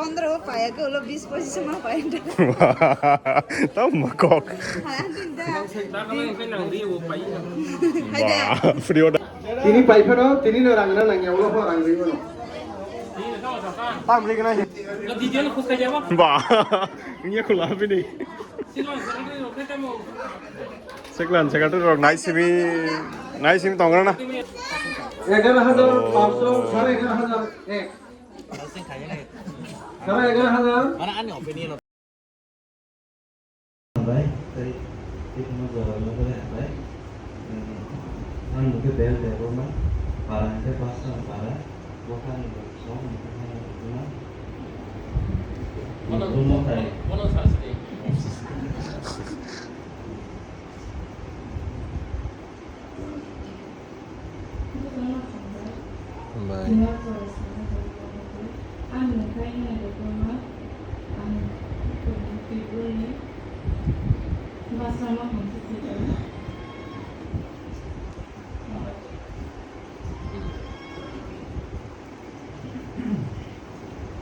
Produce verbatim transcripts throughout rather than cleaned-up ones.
Pondro paya ke ulo bis pochis ma paya da. Tamo kok. Hai, antin da. Hai da. Ba, free order. Tini pai phano, tini no rang na nang ya, ulo pho rang ri mano. Tam ri gana. Ba, ini aku lah ini. Seklan, seklan tu rok nai simi, nai simi tong na. Egaroh hajar pansho, sare egaroh hajar ek. Sare egaroh hajar. Mana ani opinion? Hambai, tei, tei kuma jora jora hambai. Ang mukhe bel deboma, para hingke pasang para, bokhani bo song mukhe hana deboma. Bono, bono sasri. Bye.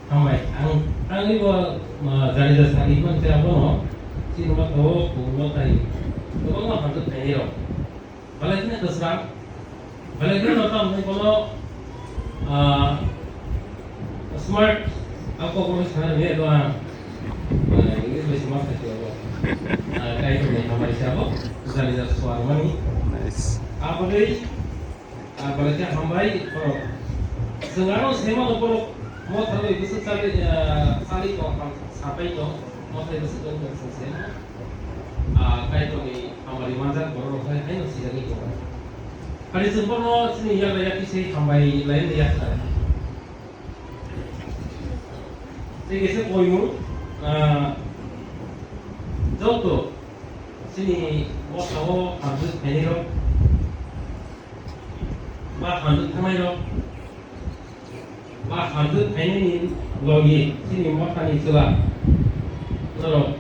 Hambai, ang, ang ibo, ah, jani jani sari man se abono, chini ma to, kuno tai, to ma hamjak tai yo. Balai khe kwcham, balai khe no tam ni bono, ah, smart, ako bono sana ni do ang, ah, English bai smart kasi ako, ah, kai to ni hambai se abo, jani jani swar mani. Nice. Aboni Ah, balai khe hambai borok. Chwng ano se mano borok motha bai bwswk chali, ah, chali tong ham sapai tong, motha bai bwswk tong tong se. Ah, Kaitorni hamari manjak borok rok hai haino sijagwi tongo. Hari chwng bono chini yak yak khe se hambai lai yak kha. Tei kaisa koimung, ah, joto chini motha o hamjak phainai rok. Ba hamjak thangnai rok, ba hamjak phainai ni logi chini mothani chwla norok,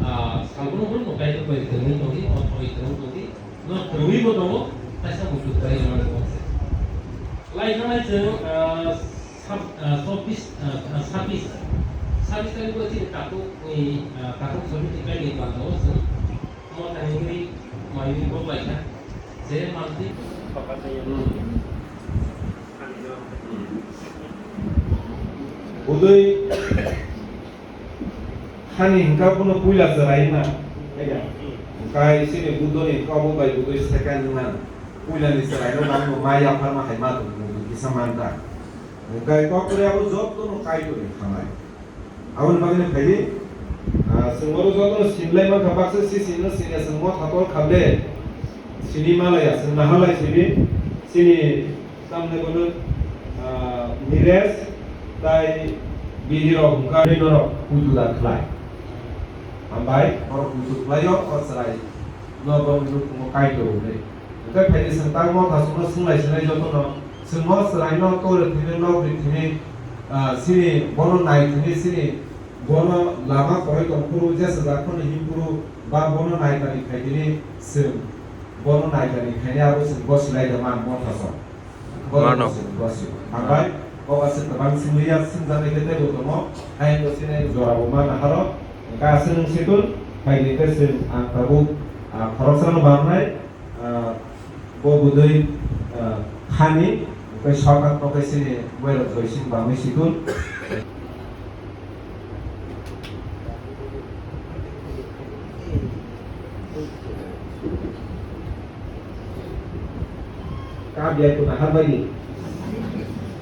ah, salbrum brum no Kaitor bai kwrwngwi tongdi, o thoi kwrwng tongdi, no kwrwngwi bo tongo, kaisa muchuk kwrwngwi rwmani tongse. Lai thangnai chwng, ah, sab-, ah, chobbish, ah, ah, sabbish, sabbish tarikh o chini takhuk ni, ah, takhuk somiti kaini panda o chwng Mo tangwi mai wi bo bai kha. Je manti. Budui hani hingka bono puila chwrai na. Hingkai sini Buddhoni hingka obo bai budui second na. Puilani chwraino nangno mai yapharma hai ma tong kisa manta. Hingkai kokre abo jotono Kaitorni khanai. Aboni bagwino phaidi, ah, chwng oro jotono sinlai mankha, baksa si sinno sinya chwng motha tol khamde sini malaya, chwng naharlai sidi, chini tamni bono, ah, Niresh tai bini rok hwnka norok puitu da khlai. Hambai, borok puitu khlaio, o chwrai no bo nukhumo Kaitor hwnwi. Hwnkhe phaidi chwng tangmo thasukno swnglaiswnai jotono, chwngno chwraino tori thwini, nokni thwini, ah, chini bono nai thwini, chini bono lama kwrwi tong phuru, jesa jak phano him phuru, ba bono naikani khai tini chwng bono naikani khaini abo chwng bosilai da man motha song. Bono Mano. Bosi, bosi. Hambai, o aswk kwbang swngya, swngjaknai khe teibo tongo, ayang bo sinai jorabo ma naharo, hwnkhe aswk nwng situng, phaidi khe chwng ang tabuk, ah, khoroksano barnai, ah, bo budui, ah, khani, hwnkhe shortcut no khe chini Wairok Joysing bangwi situng. Ka biya kuna habari.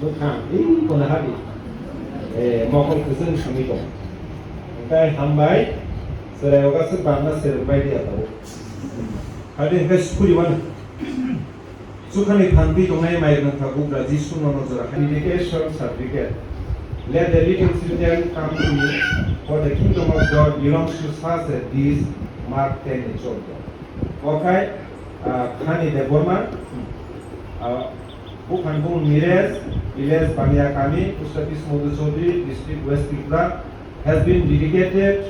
Bwkhang, ih, kuna habi. Eh, mokol kwchwng simi tong. Hwnkhe hambai, chwrai ogaswk bangma se rwbai di atao. Hadi hwnkhe sukuri mano. Chukhani thangtwi tongnai mai rwngthak bugra Jisu no nojora hai dedication certificate. Let the little children come to me, for the kingdom of God belongs to such as these. Mark ten ni chordo. Okhai, ah, Khani Debbarma, ah, Buphanbung Nires, village Baniakami, post office Madhu Chaudhary, district West Tripura, has been dedicated,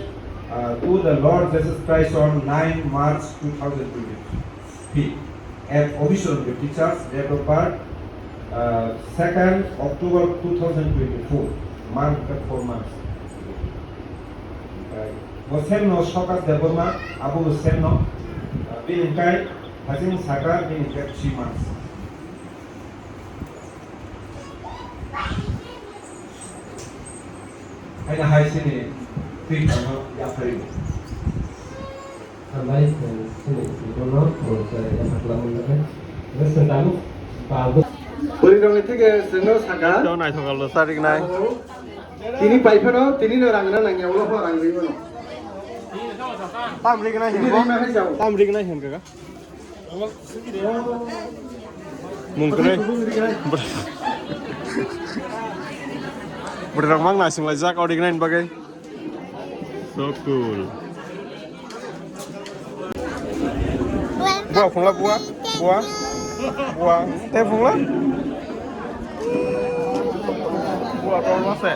ah, to the Lord Jesus Christ on nine March two thousand twenty-three. Fifth, at Obishoron Baptist Church, date of birth, Uh, second October two thousand twenty-four, mar hwnkhe four months. Omo same no Sokat Debbarma, abo bo same no. Uh, bini hwnkhe hasing saka, bini hwnkhe three months. Haino hai sini twi tongno yapharwi. Hambai, eh, sini, sini, bono, oh, saya yang satu lamun lagi. Terus tentang, Pak, Buri rong itu ke seno saka. Jauh naik sokal lo, sarik naik. Tini pai phano, tini no rang na nang ya, ulo pho rang ri mano. Tam ri nai hin. Tini ri ma hai jao. Tam ri nai hin kaka. Mung kene. Bwrwi rok mang naising laijak, ori nai bagwi. So cool. Bua phungla, bua, bua, bua. Te phungla. Bua to mase.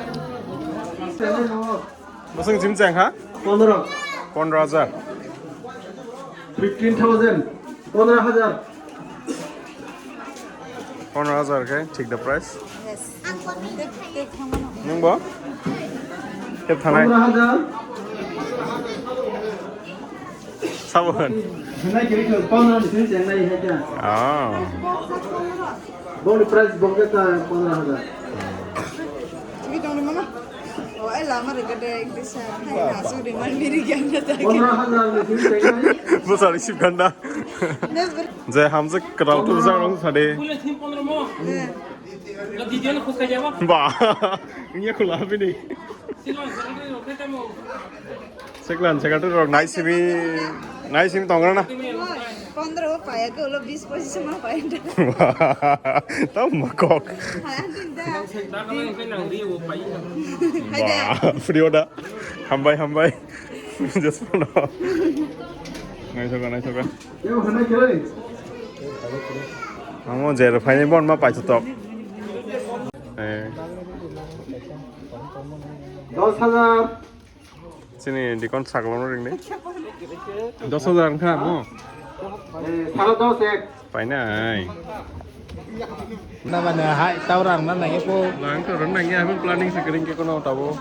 Bosong jim chang ha? Pondro. Pondro hajar. Fifteen thousand. Pondro hajar. Pondro hajar khe thik da price. Yes. Tep, tep, thango no. Nung bo? Tep thanai. Pondro hajar. Sabon. Hinai kiri ko pondro ni sini chengnai hai kya? Ah. Boni price bokhe ta pondro hajar. Chigi tong mama. Oh, ai lama re gade ek disa. Hai na su de man miri gyan na ta. Pondro hajar ni sini chengnai. Bwsari sip ganda. Nes ber. Je hamjak kwtal tu jak rong sade. Pule thim pondro mo. Eh. Lo video no khus ka jabo. Ba. Inya khula bini. Siklan, siklan rok nai simi, nai simi tong rana. Pondro paya ko lo bis pochis ma paya. Tam makok. Hai, antin da. Ba, free oda. Hambai, hambai. Just for now. Nai soka, nai soka. Amo jero phaini bon ma paithotok. Eh. Dos hajar. Chini dikon saklono ringni. Dos hajar wngkha mo? Eh, sare dos ek. Painai. Na mane hai tau rang na nangya po. Nang to rang nangya, abang planning se kering ke kono tabo.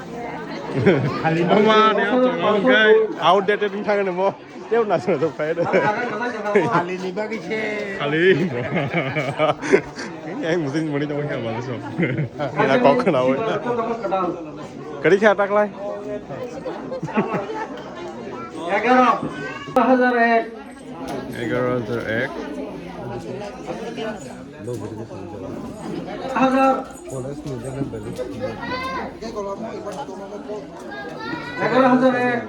Khali Oma ne to ngai outdated wngkha ne mo. Teo na sura to khai. Khali ni bagwi se. Khali. Ini yang musim muni to kya balas so. Ina kok na woi. Kari kya tak lai? এগারো হাজার এক. এগারো হাজার এক. হাজার. এগারো হাজার এক.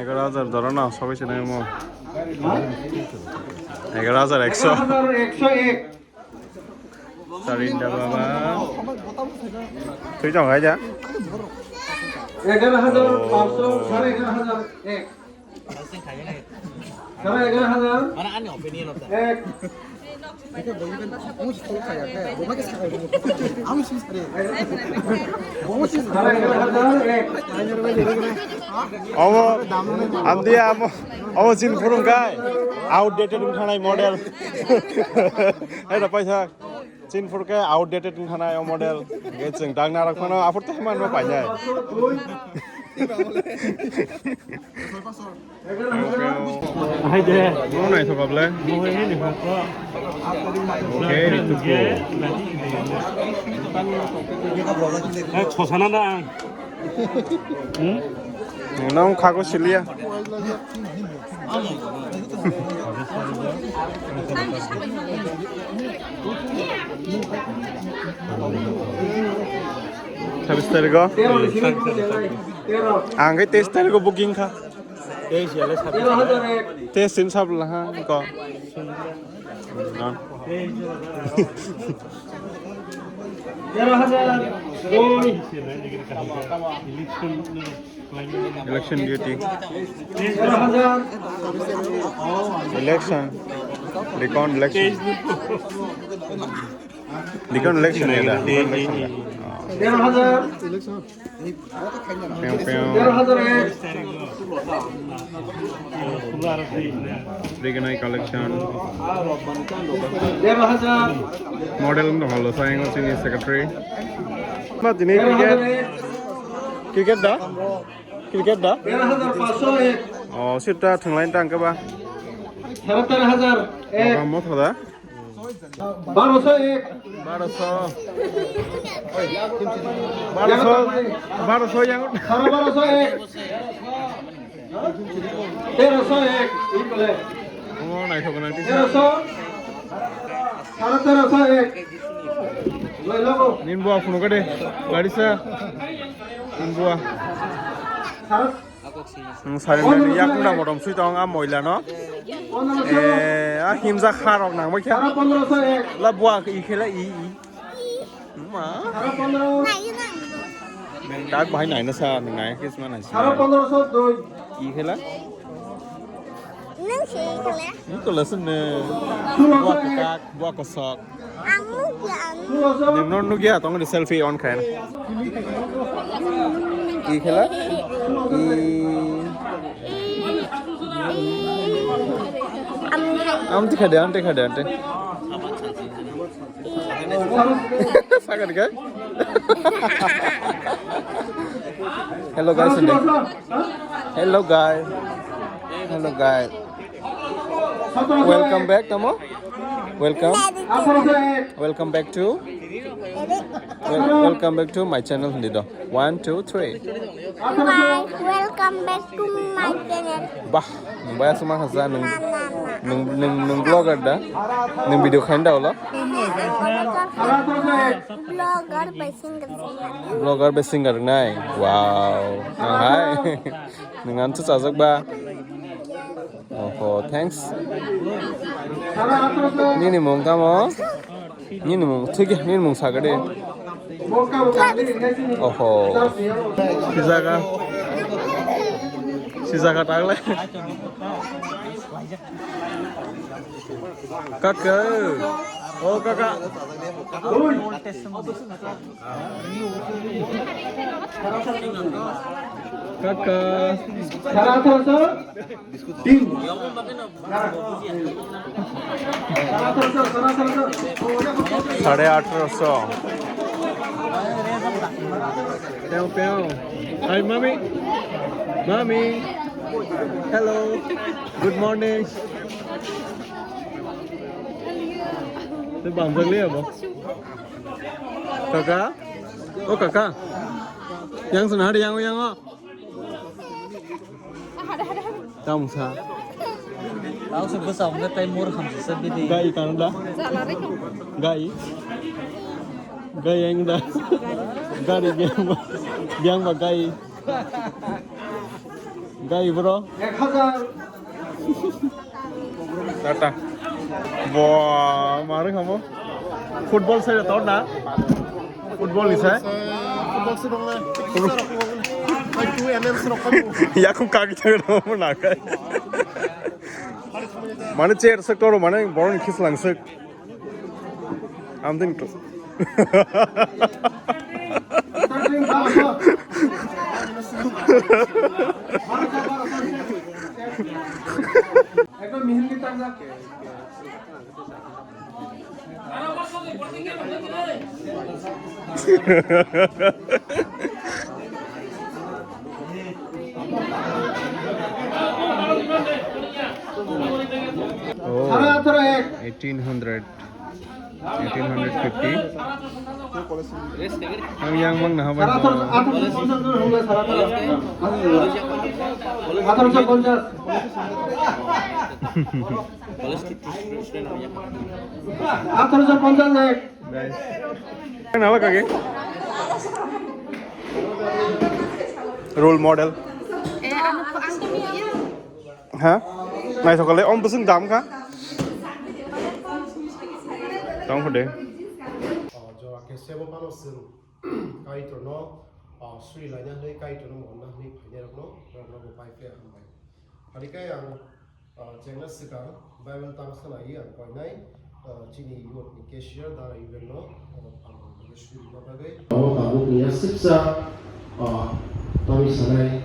এগারো হাজার ধরো না, সবাই চেনে মো. হ্যাঁ? এগারো হাজার একশো. এগারো হাজার একশো এক. Sarinda baba. Twi tong hai ja. এগারো হাজার পাঁচশো, সাড়ে এগারো হাজার এক. সাড়ে এগারো হাজার. Mana ani opinion of that? এক. সাড়ে এগারো হাজার এক. Omo, amdia amo, omo chini phuru hwnkhe outdated wngkhanai model. Hai da paisa. Chini phuru khe outdated wngkhanai o model. Hwnkhe chwng dagna rok phano aphuru tei manma painai. Hai de. Mo naithok able. Mo hai ni hokko. Okay, ritu ko. Eh, khosana da ang. Hmm? Nang khago siliya. Sabis tarik o? Ang khe teis tarik o booking kha. Teis sin sab laha ko. তেরো হাজার দুই. Election duty. তেরো হাজার. Election. Recount election. Dikon election ya da. Dikon election ya. তেরো হাজার, তেরো হাজার এক, Dikon collection. তেরো হাজার, Model no holo sa yang sini secretary. Ma dini তেরো হাজার cricket. এক, Cricket da? Cricket da? তেরো হাজার পাঁচশো এক, Oh, sita thanglain tang ke ba? সাড়ে তেরো হাজার এক, Ba mo thoda? বারোশো এক, Baroso. Baroso. Baroso yang. সাড়ে বারোশো এক, তেরোশো এক, ইকুয়াল। Oh, naithok na. তেরোশো, সাড়ে তেরোশো এক। Nin bua phunu kade. Barisa. Nin bua. সাড়ে Nwng sari nai yak mura motom sui tong a moila no. পনেরোশো এক, Eh, a himjak ha rok nang bai kha. সাড়ে পনেরোশো এক, La bua i khela i i. Ma. সাড়ে পনেরো, Nwng dak bahai nai na sa nwng nai khe sma nai sa. সাড়ে পনেরোশো দুই, I khela. Nwng se i khela. Ni kola sung ne. ষোলোশো Bua এক, kak, bua kosok. Ang nukya, ang nuk. ষোলোশো, Nwng no nukya tong ni selfie on khain. I khela. I. Ang Am tikha de, am tikha de, ante. Sagar guys. Hello guys, hindi. Hello guys. Hello guys. Welcome back, tamo. Welcome. Welcome back to. Wel- welcome back to my channel, hindi do. One, two, three. Hi, welcome back to my channel. Bah, nwng baya suma khasa nwng, nwng, nwng, nwng vlogger da? Nwng video khain da ulo? Vlogger bai singer singnai. Vlogger bai singer nai? Wow. Nwng hai. Nwng ang chajak ba? Oho, thanks. Nini mung tamo? Nini mung, thik, nini mung sagade. Oho. Sijaga. Sijaga tagle. Kaka. Oh, kaka. Kaka. তিন। সাড়ে আঠারোশো। Pew, pew. Hi, mommy. Mommy. Hello. Good morning. Tei bamjak le abo. Kaka? O kaka? Yang sana hari yang, yang o. Tamsa. Tao se bwsa hwnga tei mor hamsasa bini. Gai tang da? Gai. Gai yang da? Gari biang ba. Biang ba gai. Gai bro. এক হাজার। Tata. Bo, mari kamu. Football saya tahu na? Football ni saya. Football sih dong lah. Aku kaki saya dong mau nakai. Mana chair sektor mana borong kis langsek. Amdin tu. একদম মিহিন কি টাকা। Oh, eighteen hundred, eighteen hundred fifty. Ang yang mang na habang. সাড়ে আঠারোশো, আঠারোশো পঞ্চাশ জন হলে সাড়ে আঠারো। আঠারোশো পঞ্চাশ। আঠারোশো পঞ্চাশ এক। Nice. Ang nalak lagi. Role model. Ha? Nai sokole om busung dam kha. Tong khode. Jora kesebo pano sung. Kaitorno, ah, suri laina hwnwi, Kaitorno monna hwnwi phainairokno, norokno bo pai phiya hambai. Pharikhai ang, ah, chengna swkang Bible tang sanai ang koinai, Ah, chini youth ni cashier da Ruben no, ah, ang bagwi suri ma bagwi. Abo tabuk ni ya sipsa, ah, tami sanai,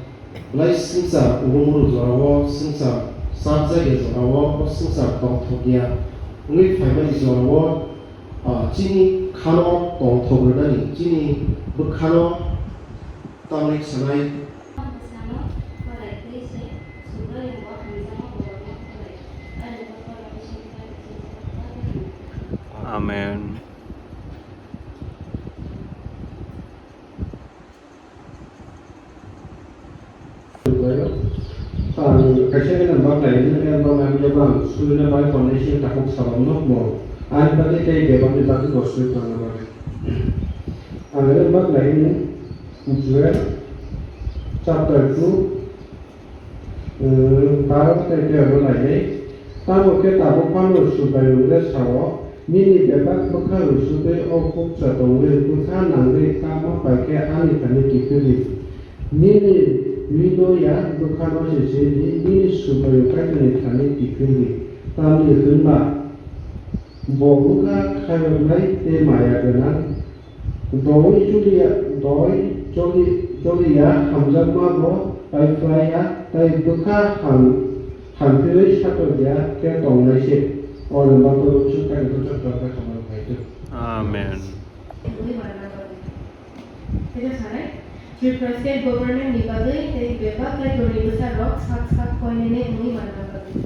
lai sipsa urumuru jorao, sipsa sabjagya jorao, o sipsa tongthokya wngwi phaimani jorao, ah, chini khano tongthok rwnani, chini bwkhano tamni sanai. Amen. Ang kaisa gana bak lai, nini bak lai, ang jeba ang suri na bai konai se takuk sabam no mo. Ang bagwi tei bebak ni bagwi bo suri tang na bagwi. Ang bak lai ni Joel chapter two, eh, baro tei tero lai nai. Tamo khe tabuk phano Subraiyung le sao, nini bebak bwkha rwsugwi o kuksa tongwi bwkha nangwi kama pai khe ani thani kiphildi. Nini mino ya bwkha no se sedi, nini Subraiyung Kaitorni thani kiphildi. Tamni hwnba bo bwkha khairoknai tei maya gwnang. Doi choliya, doi choli, choliya hamjakma bo pai phlaiya, tei bwkha ham, hamphirwi satokya khe tongnai se. O lwma kwrwngsa Kaitor chwng tongkha hambai phai thung. Amen. Tei sanai, Tripura State Government ni bagwi tei bebak Kaitorni bwsarok sak sak koinene wngwi manna bagwi.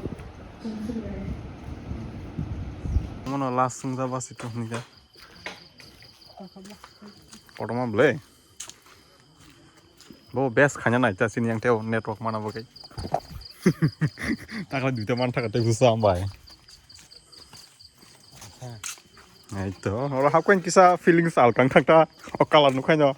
Mono last swngjak basi tongni da. Kotorma ble. Bo best khaina nai ta sini yang teo network mana bo kai. Takla duita man thaka tei busa ambai. Ai to, oro hakwen kisa feelings al kang thak ta. O color nukhaino.